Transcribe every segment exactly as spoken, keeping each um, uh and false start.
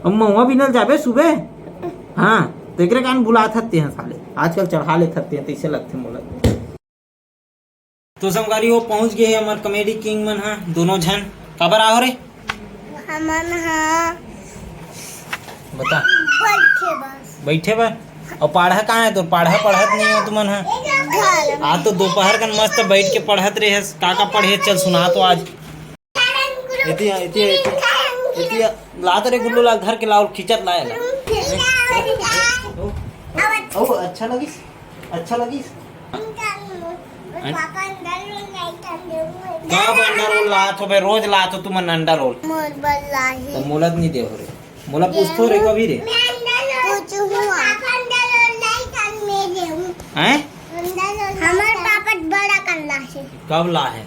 अब महुआ बिनल जाबे सुबह। हाँ, तो एकरे कारण बुलात हत्ते हैं साले, आजकल चढ़ा लेत हत्ते हैं, तैसे लगथे मोला। तो संगवारी हो, पहुंच गए हैं हमर कॉमेडी किंग मन हा, दोनों झन। काबर आहो रे? हमन हा बता। बैठे बस। बैठे बर? और पाढ़ा कहाँ है तोर? पाढ़ा पढ़त नहीं हो तुमन हा। घर। आज तो दोपहर कन मस्त बैठ के पढ़त रहे हस। का का पढ़े? चल सुना तो आज। एतिया, एतिया, एतिया, एतिया, ला तो रे गुल्लू लाल, धर के लाओ, खींचत लाए ला। ओ, अच्छा लगिस, अच्छा लगिस। का अंडा रोल लात हो बे? रोज लात हो तुमन अंडा रोल। मोर बर लाही। तो मोला नहीं दे हो रे, मोला पूछथो रे कभी रे। पूछहूँ। हैं? हमर पापा बड़ा कर लाही। कब ला है?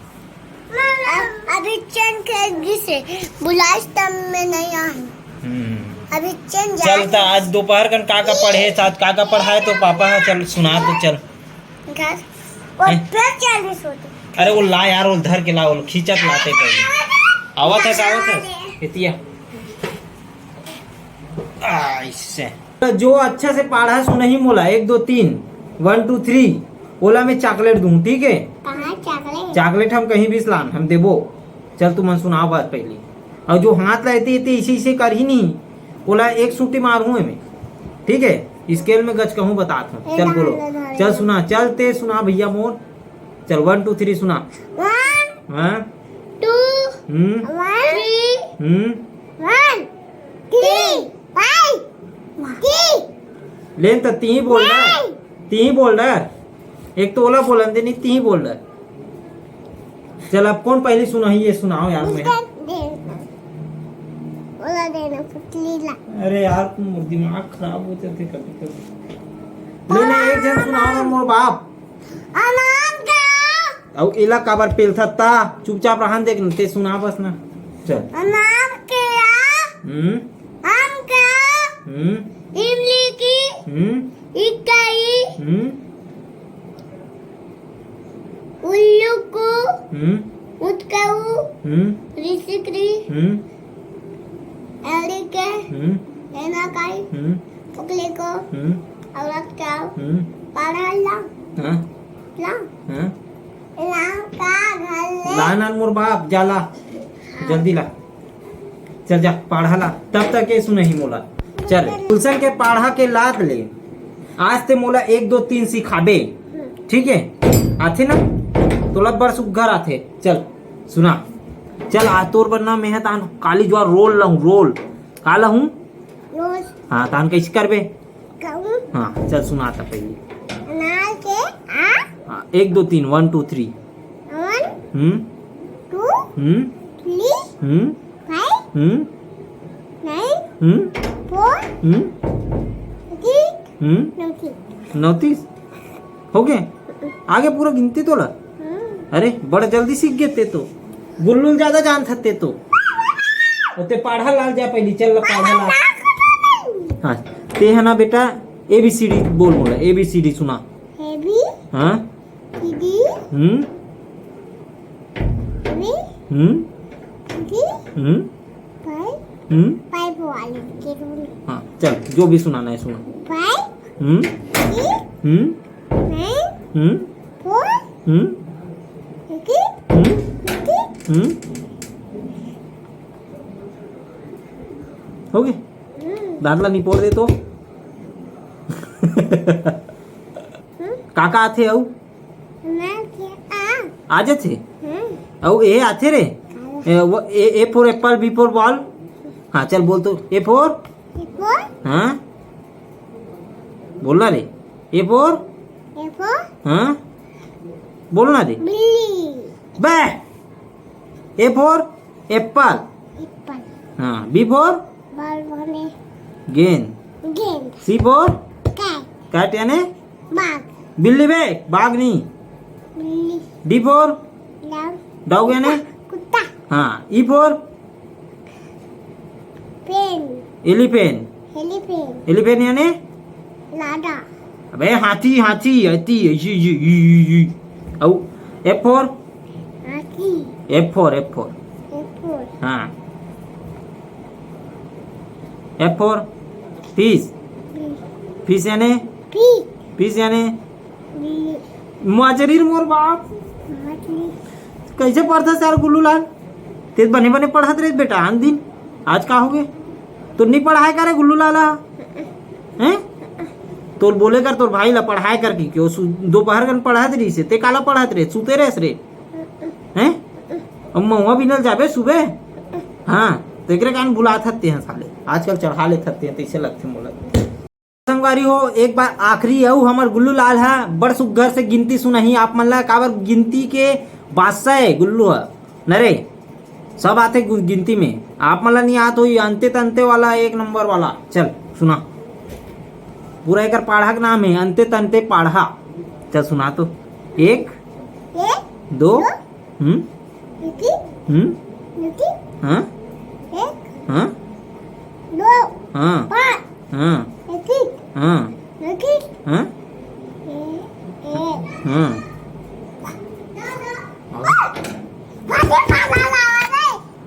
अ-, अभी चैन खेल गिस हे, बुलाइस तब मैं नहीं आऊँ। हम्म। अभी चैन चल जा। त आज दोपहर कन का का पढ़े, आज का का पढ़ाए तो पापा ह, चल सुना तो चल। घर। और हैं? फिर चल भी सोते। अरे वो ला यार, वो धर के ला, वो खींचत लाते पहले। आवत है, आवत है। एतिया। ऐसे। तो जो अच्छा से पाढ़ा सुनही मोला, एक, दो, तीन, वन, टू, थ्री, ओला मैं चॉकलेट दूँ, ठीक है? कहाँ चॉकलेट? चॉकलेट हम कहीं भी लान, हम देबो। चल, तुमन सुनाओ बात पहली। और जो हाथ ला एती, एती, इसे, इसे करही नहीं, ओला एक सूटी मारहूँ एमे, ठीक है? स्केल में गच कहूँ बतात हूँ। ए, चल, बोलो। डाल, डाल, चल, डाल। सुना, चल, ते सुना, भैया मोर। चल, वन, टू, थ्री, सुना। वन, हाँ? Two, hmm. One, three, hmm. One, three, five, three. ले न त तीही बोल डर। नहीं। तीही बोल डर। एक तो ओला बोलन दे, नहीं तीही बोल डर। चल, अब कौन पहली सुनाही, ये सुनाओ यार मैं। उसका दे। ओला देना, पुतली ला। अरे यार, तुम दिमाग खराब हो जाते कभी कभी। ले ना, एक झन सुनाओ ना, मोर बाप। अनाम का। अउ एला काबर पेलथस ता? चुपचाप रहन दे न, ते सुना बस ना। चल। अनाम के आ। हम्म। आम का। हम्म। इमली की। हम्म। इकाई। हम्म। उल्लू को। हम्म। उतकाऊ। हम्म। ऋषिकरी। हम्म। एड़ी के। हम्म। एना काई। हम्म। फुकले को। हम्म। औरत का। हम्म। पाड़ा ला। हाँ। ला। हाँ। ला का घर ले। ला ना मोर बाप, जा ला। हाँ। जल्दी ला। चल जा, पाढ़ा ला। तब तक ये सुनही मोला। चल, गुलशन के पाढ़ा के लात ले। आज ते मोला एक, दो, तीन सिखाबे। ठीक है? आथे ना? तोला बड़ सुग्घर आथे। चल, सुना। चल, आज तोर बर ना मैं ह तान काली जुआर रोल लाहूं, रोल। का लाहूं? रोल। हाँ, तान कैसे करबे? कहूँ। हाँ, चल सुना त पहले। अनार के आ। हाँ, एक, दो, तीन, one, two, three. One. Hmm. Two. Hmm. Three. Hmm. Five. Hmm. Nine. Hmm. Four. Hmm. Six. Hmm. Notice. Notice. हो गए? आगे पूरा गिनती तोला? हम्म। अरे, बड़ा जल्दी सीख गए ते तो। गुल्लू ल ज्यादा जानत हस ते तो। ओ ते पाढ़ा लाल जा पहली, चल ला पाढ़ा लाल। हाँ, ते है ना बेटा, A B C D बोल मोला, A B C D सुना। A B। हाँ। C D। हम्म। B। हम्म। C D। हम्म। पाइप। हम्म। पाइप वाले के रूम। हाँ, चल, जो भी सुनाना है सुना। पाइप। हम्म। C। हम्म। नाइन। हम्म। फोर। हम्म। थ्री। हम्म। थ्री। हम्म। हो गए? हम्म। दांत ला निपोर दे तो। हम्म। काका आथे अउ? मैं के आ। आ जाथे? हम्म। अउ ए आथे रे? आ। ए, वो, A, A for apple, B for ball। हाँ, चल बोल तो। A for? A for? हाँ? बोलना रे। A for? A for? हाँ? बोलना रे। बिल्ली। बे! A for apple। एप्पल। हाँ, B for? बॉल बने। गेंद। गेंद। C for? कैट। कैट यानी? बाघ। बिल्ली बे, बाघ नहीं। बिल्ली। D for? डॉग। डॉग यानी? कुत्ता। हाँ, E for? Pen. Elephant. Elephant. Elephant यानी? लाडा। अबे हाथी, हाथी, हाथी, ये, ये, ये, ये, ये। अउ, F for? हाथी। F for, F for। F for। हाँ। F for fish। Fish याने? Fish याने? माचरी रे मोर बाप। कइसे पढ़थस यार गुल्लू लाल? तें बने बने पढ़त रहे बेटा आन दिन, आज का होगे? तोर नइ पढ़ाय करे गुल्लू लाल ह? हैं? तोर बोले कर तोर भाई ला पढ़ाय कर कि, कि वो सु-, दोपहर कन पढ़त रहिस हे, तें काला पढ़त रहे, सुते रहेस रे? हैं? अब महुआ बिनल जाबे सुबह? हाँ, तेकरे कारण भुलात हस तें ह साले, आजकल चढ़ा लेथस तें ह, तइसे लगथे मोला। संगवारी हो, एक बार आखिरी अउ हमर गुल्लू लाल ह बड़ सुग्घर से गिनती सुनाही आप मन ला, काबर गिनती के बादशाह हे गुल्लू ह। नरे, सब आथे गु-, गिनती में। आप मन ला नइ आत होही, अंते तंते वाला, एक नंबर वाला। चल, सुना। पूरा एकर पाढ़ा के नाम हे अंते तंते पाढ़ा। चल, सुना तो। एक, एक, दो, दो, हम्म, एक, हम्म, एक, हाँ, एक, हाँ, दो, हाँ, पाँच, हाँ, एक, हाँ, एक, हाँ, ए, ए, हाँ।